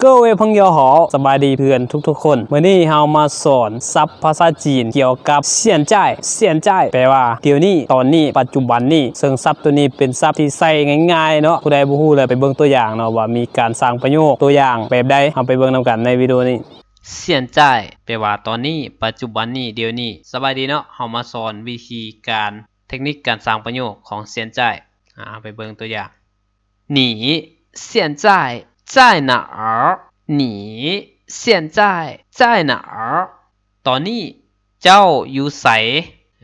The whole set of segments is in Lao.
各位朋友好 ສະບາຍດີເພື່ອນທຸກໆຄົນ. ມື້ນີ້ເຮົາມາສອນສັບພາສາຈີນກ່ຽວກັບ 现在 现在 ແປວ່າດຽວນີ້ ຕອນນີ້ ປັດຈຸບັນນີ້. ເຊິ່ງສັບໂຕນີ້ເປັນສັບທີ່ໃຊ້ງ່າຍໆເນາະ. ຜູ້ໃດບໍ່ຮູ້ແລ້ວໄປເບິ່ງຕົວຢ່າງເນາະ ວ່າມີການສ້າງປະໂຫຍກຕົວຢ່າງແບບໃດ. ເຮົາໄປເບິ່ງນຳກັນໃນວິດີໂອນີ້. 现在 ແປວ່າຕອນນີ້ ປັດຈຸບັນນີ້ ດຽວນີ້. ສະບາຍດີເນາະ. ເຮົາມາສອນວິທີການ ເທັກນິກການສ້າງປະໂຫຍກຂອງ 现在. ອາ ເຮົາໄປເບິ່ງຕົວຢ່າງ. 你现在在哪儿? 你现在在哪儿? ຕອນນີ້ເຈົ້າຢູ່ໃສ?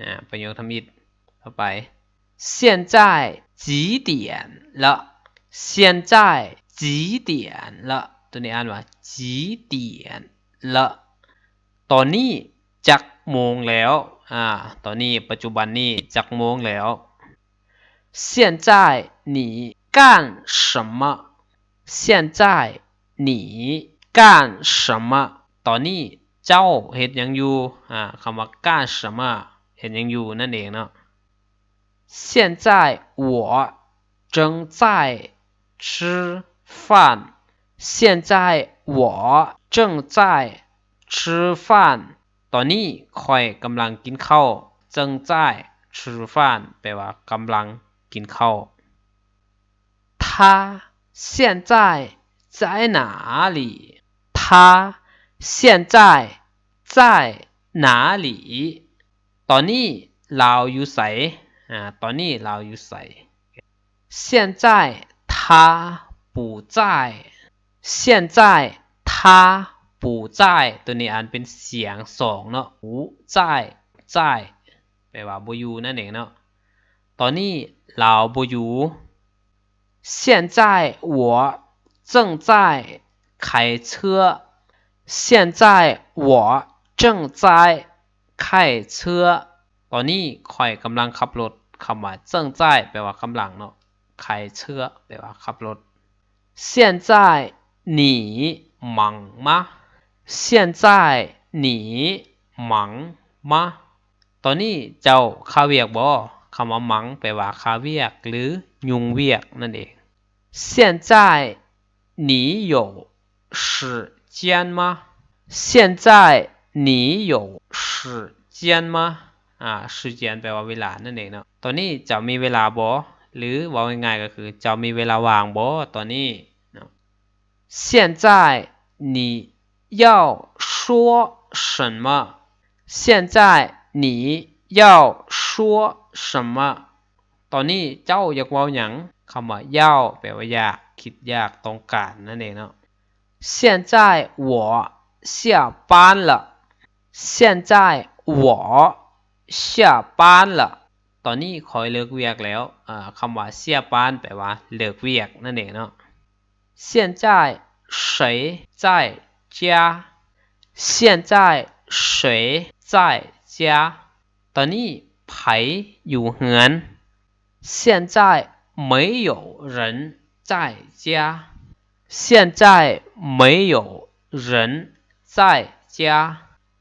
ອາ ປະໂຫຍກທຳອິດຕໍ່ໄປ. 现在几点了? 现在几点了? ໂຕນີ້ອ່ານວ່າ 几点了? ຕອນນີ້ຈັກໂມງແລ້ວ? ອາ ຕອນນີ້ ປັດຈຸບັນນີ້ ຈັກໂມງແລ້ວ? 现在你干什么? 现在你干什么? ຕອນນີ້ເຈົ້າເຮັດຫຍັງຢູ່? ອາ ຄຳວ່າ 干什么 ເຮັດຫຍັງຢູ່ນັ້ນເອງເນາະ. 现在我正在吃饭. 现在我正在吃饭. ຕອນນີ້ຂ້ອຍກຳລັງກິນເຂົ້າ. 正在吃饭 ແປວ່າກຳລັງກິນເຂົ້າ. 他现在在哪里? 他现在在哪里? ຕອນນີ້ລາວຢູ່ໃສ? ອາ ຕອນນີ້ລາວຢູ່ໃສ? 现在他不在. 现在他不在. ໂຕນີ້ອ່ານເປັນສຽງສອງເນາະ 不在 在 ແປວ່າບໍ່ຢູ່ນັ້ນເອງເນາະ. ຕອນນີ້ລາວບໍ່ຢູ່. 现在我正在开车. 现在我正在开车. ຕອນນີ້ຂ້ອຍກຳລັງຂັບລົດ. ຄຳວ່າ 正在 ແປວ່າກຳລັງເນາະ 开车 ແປວ່າຂັບລົດ. 现在你忙吗? 现在你忙吗? ຕອນນີ້ເຈົ້າຄາວຽກບໍ່? ຄຳວ່າ 忙 ແປວ່າຄາວຽກ ຫຼື ຫຍຸ້ງວຽກນັ້ນເອງ. 现在你有时间吗? 现在你有时间吗? ອາ 时间 ແປວ່າເວລານັ້ນເອງເນາະ. ຕອນນີ້ເຈົ້າມີເວລາບໍ່? ຫຼື ເວົ້າງ່າຍໆກໍຄື ເຈົ້າມີເວລາວ່າງບໍ່ຕອນນີ້ເນາະ? 现在你要说什么? 现在你要说什么? ຕອນນີ້ເຈົ້າຢາກເວົ້າຫຍັງ? ຄຳວ່າ 要 ແປວ່າຢາກ, ຄິດຢາກ, ຕ້ອງການນັ້ນເອງເນາະ. 现在我下班了. 现在我下班了. ຕອນນີ້ຂ້ອຍເລີກວຽກແລ້ວ. ອາ ຄຳວ່າ 下班 ແປວ່າເລີກວຽກນັ້ນເອງເນາະ. 现在谁在家? 现在谁在家? ຕອນນີ້ໃຜຢູ່ເຮືອນ? 现在没有人在家. 现在没有人在家.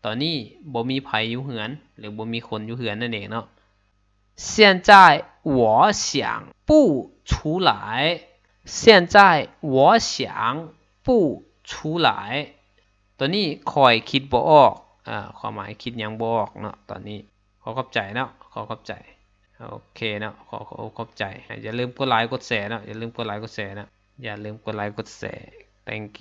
ຕອນນີ້ບໍ່ມີໃຜຢູ່ເຮືອນ ຫຼື ບໍ່ມີຄົນຢູ່ເຮືອນນັ້ນເອງເນາະ. 现在我想不出来. 现在我想不出来. ຕອນນີ້ຂ້ອຍຄິດບໍ່ອອກ. ອາ ຄວາມໝາຍຄິດຫຍັງບໍ່ອອກເນາະ ຕອນນີ້. ຂໍຂອບໃຈເນາະ ຂໍຂອບໃຈ. ໂອເຄເນາະ ຂໍຂອບໃຈ. ຢ່າລືມກົດໄລກົດແຊເນາະ ຢ່າລືມກົດໄລກົດແຊເນາະ ຢ່າລືມກົດໄລກົດແຊ. Thank you.